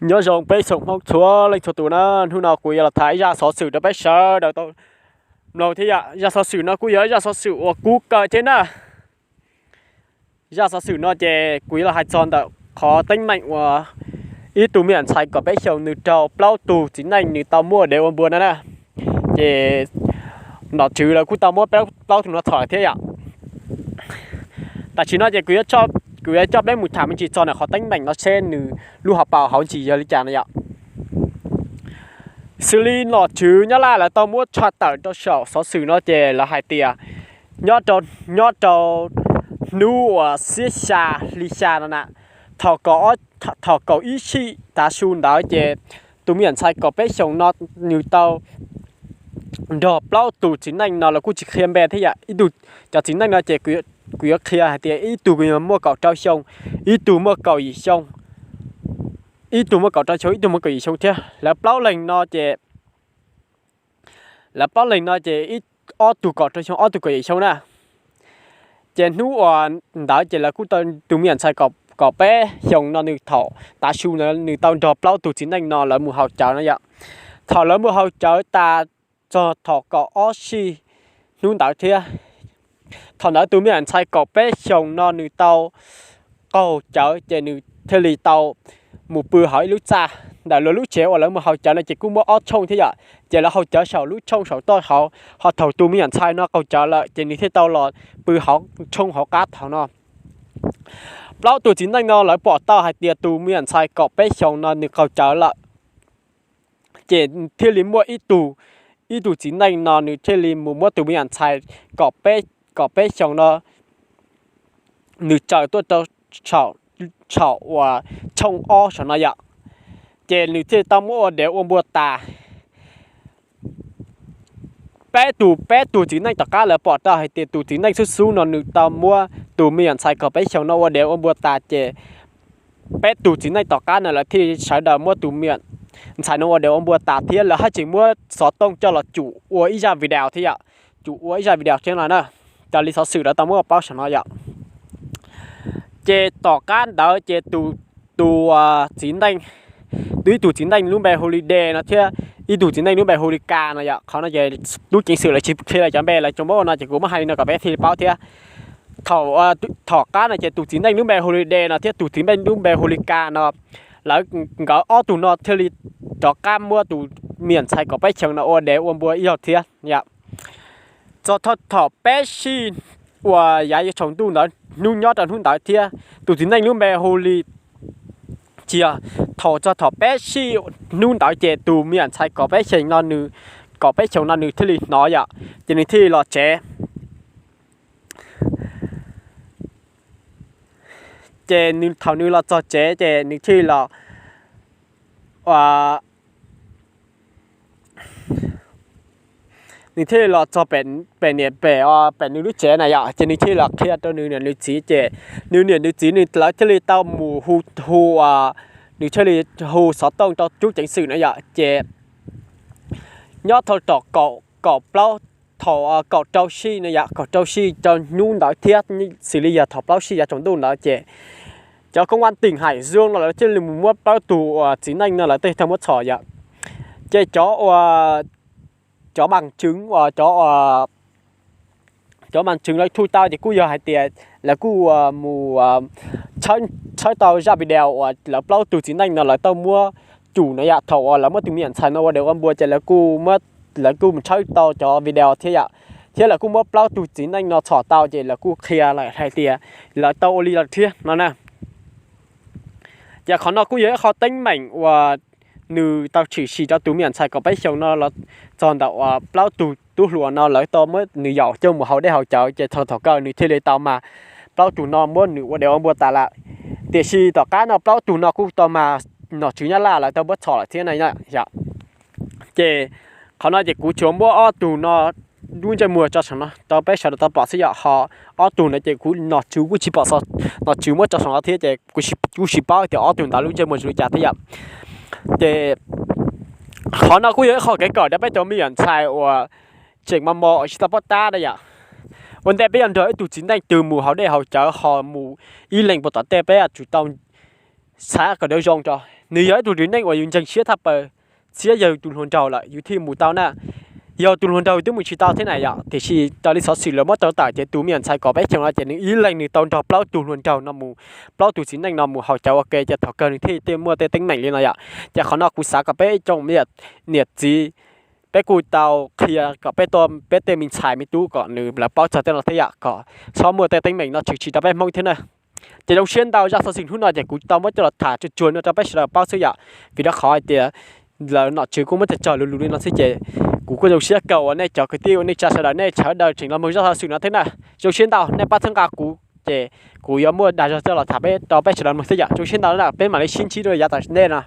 Nyob zoo peb tsoom Hmoob txhua leej txhua tus na, hnub no kuv yuav los tham ib zaj xov xwm rau peb sawv daws tau mloog thiab yom. Zaj xov xwm no kuj yog ib zaj xov xwm uas kub kawg thiab na. Zaj xov xwm no ces kuv yuav los hais txog ntawm qhov teeb meem uas ib tug me nyuam ntxhais kaum peb xyoos nws raug plaub tug txiv neej nws tau muab ua dev ua npua no na. Ces nom tswv lawv kuj tau muab plaub tug no txhom thiab yom. Tam sim no ces kuv yuav coj peb mus tham me ntsis txog ntawm qhov teeb meem no seb nws lub hauv paus hauv ntsis yog li cas no yom. Xws li nom tswv Nyab Laj lawv tau muab tshaj tawm rau saum xov xwm no ces lawv hais tias nyob rau hnub uas xiab xya hli xya no na, thaum kaum ib sij tav su ntawd ces tus me nyuam ntxhais kaum peb xyoos no nws tau nrog plaub tus txiv neej no lawv kuj tsis qhia npe thiab yom. Ib tug, cov txiv neej no ces kuv yuav qhia hais tias ib tug muaj kaum rau xyoo, ib tug muaj kaum yim xyoo, ib tug muaj kaum rau xyoo, ib tug muaj kaum yim xyoo thiab. Lawv plaub leeg no ces, lawv plaub leeg no ces ob tug kaum rau xyoo, ob tug kaum yim xyoo na. Ces hnub uas ntawd ces lawv kuj tau, tus me nyuam ntxhais kaum peb xyoos no nws thaum tav su ntawd nws tau nrog plaub tug txiv neej no lawv mus haus cawv no yom. Thaum lawv mus haus cawv tas txog thaum kaum ob sij hnub ntawd thiab, thaum ntawd tus me nyuam ntxhais kaum peb xyoos no nws tau qaug cawv ces nws thiaj li tau mus pw hauv ib lub txaj. Ntawm lawv lub tsev uas lawv mus haus cawv no ces kuj muaj ob tshooj thiab yom, ces lawv haus cawv saum lub tshooj saum toj hauv, ho thaum tus me nyuam ntxhais no qaug cawv lawm ces nws thiaj tau los pw hauv tshooj hauv qab thaum no. Plaub tug txiv neej no lawv pom tau hais tias tus me nyuam ntxhais kaum peb xyoos no nws qaug cawv lawm, ces thiaj li muaj ib tug, ib tug txiv neej no nws thiaj li mus muab tus me nyuam ntxhais kaum peb xyoos no nws tsaws tuaj rau saum uas tshooj ob saum no yom. Ces nws thiaj tau muab ua dev ua npua tas. Peb tus, peb tus txiv neej tom qab lawv pom tau hais tias tus txiv neej xub xub no nws tau muab tus me nyuam ntxhais kaum peb xyoos no ua dev ua npua tas ces peb tus txiv neej tom qab no lawv thiaj sawv daws muab tus me nyuam ntxhais no ua dev ua npua tas thiab lawv haj tseem muab xov tooj coj los cum ua ib zaj video thiab yom, cum ua ib zaj video thiab no na. Raws li xov xwm lawv tau muab paub saum no yom. Ces tom qab ntawd ces tus, tus txiv neej, tus ib tug txiv neej lub npe hu li De no thiab ib tug txiv neej lub npe hu li Ka no yom. Qhov no ces tub ceev xwm lawv tsis qhia lawv cov npe, lawv tsuas muab ua no ces kuv muab hais li no kom peb thiaj li paub thiab. Thaum, thaum qab no ces tus txiv neej lub npe hu li De no thiab tus txiv neej lub npe hu li Ka no, lawv, nkawd ob tug no thiaj li rov qab muab tus me nyuam ntxhais kaum peb xyoos no ua dev ua npua ib zaug thiab yom. Txog thaum peb sij uas yav yuav tsaus ntuj ntawd, hnub nyob rau hnub ntawd thiab, tus txiv neej lub npe hu li, tsis yog, thaum txog thaum peb sij hnub ntawd ces tus me nyuam ntxhais kaum peb xyoos no nws, kaum peb xyoos no nws thiaj li hnov yom, ces nws thiaj li los tsev. Ces nws, thaum nws los txog tsev ces nws thiaj li los, nws thiaj li los txog pem niam pem, pem nws lub tsev na yom, ces nws thiaj li los qhia rau nws niam nws txiv ces nws niam nws txiv nws lawv thiaj li tau mus hu, hu, nws thiaj li hu xov tooj rau tub ceev xwm na yom. Ces nyob thaum tom kaum plaub, thaum kaum rau sij na yom, kaum rau sij rau hnub ntawd thiab, xws li yog thaum plaub sij yav tsaus ntuj ntawd ces cov koob vaj teem Hais Zoo no lawv thiaj li mus muab plaub tug uas txiv neej no lawv tej tau muab txhom yom. Ces cov uas, cov mas tseev uas, cov, cov mas tseev lawv thu tau ces kuj yog hais tias lawv kuj mus tshawb tau zaj video uas lawv plaub tug txiv neej no lawv tau muab cum no yom, thaum uas lawv muab tus me nyuam ntxhais no ua dev ua npua ces lawv kuj, lawv kuj mus tshawb tau cov video thiab yom, thiab lawv kuj muab plaub tug txiv neej no txhom tau ces lawv kuj qhia lawm hais tias lawv tau ua li lawm thiab no na. Ces qhov no kuj yog ib qho teeb meem uas nws tau tshwm sim rau tus me nyuam ntxhais kaum peb xyoos no los txog ntawm uas plaub tug tub hluas no lawv tau muab nws yaum coj mus haus dej haus cawv ces thaum, thaum kawg nws thiaj li tau mas plaub tug no muab nws ua dev ua npua tas lawm. Tiam sis tom qab no plaub tug no kuj tau mas nom tswv Nyab Laj lawv tau muab txhom lawm thiab na yom. Ces qhov no ces kuv tsuas muab ob tug no lub ntsej muag tso saum no rau peb sawv daws tau pom xwb yom, ho ob tug no ces kuv, nom tswv kuj tsis pom, nom tswv muab tso saum no thiab ces kuv tsis paub tias ob tug ntawd lub ntsej muag zoo li cas thiab yom. Ces qhov no kuj yog ib qho kev kawm rau peb cov me nyuam ntxhais uas tseem mos mos uas tsis tau paub tab na yom. Ua ntej peb yuav nrog ib tug txiv neej twg mus haus dej haus cawv ho mus ib leeg puas tom tej peb yuav tsum tau xav kom zoo tso. nws yog ib tug txiv neej uas yus ntseeg siab thaj plaws, thiab yog tus hluas nraug lawm yus thiaj mus tau na. Yog tus hluas nraug twb mus tsis tau thiab na yom, tiam sis raws li xov xwm lawv muab tau tawm ces tus me nyuam ntxhais kaum peb xyoos no ces nws ib leeg nws tau nrog plaub tug hluas nraug no mus, plaub tug txiv neej no mus haus cawv ua ke ces thaum kawg nws thiaj muaj tej teeb meem li no yom. Ces qhov no kuv xav kom peb ib tsoom niam txiv, peb kuj tau qhia kom peb, peb tej me ntxhais me tub kom nws lawv paub txog tej no thiab yom, kom txhob muaj tej teeb meem no tshwm sim rau peb Hmoob thiab na. Ces zoo siab ntau zaj xov xwm hnub no ces kuv tau muab coj los tham tsuag tsuag no rau peb sawv daws paub xwb yom, vim rau qhov hais tias lawv nom tswv kuj muab cog cog lus lus li no xwb ces kuv kuj zoo siab kawg uas nej cov kwv tij ua neej tsa sawv daws nej sawv daws tseem los mloog zaj xov xwm no thiab na. Zoo siab ntau nej pab txhawb nqa kuv ces kuv yuav muaj dag zog coj los tham peb rau peb sawv daws mloog thiab yom. Zoo siab ntau na, peb mam li sib ntsib rau yav tom ntej no.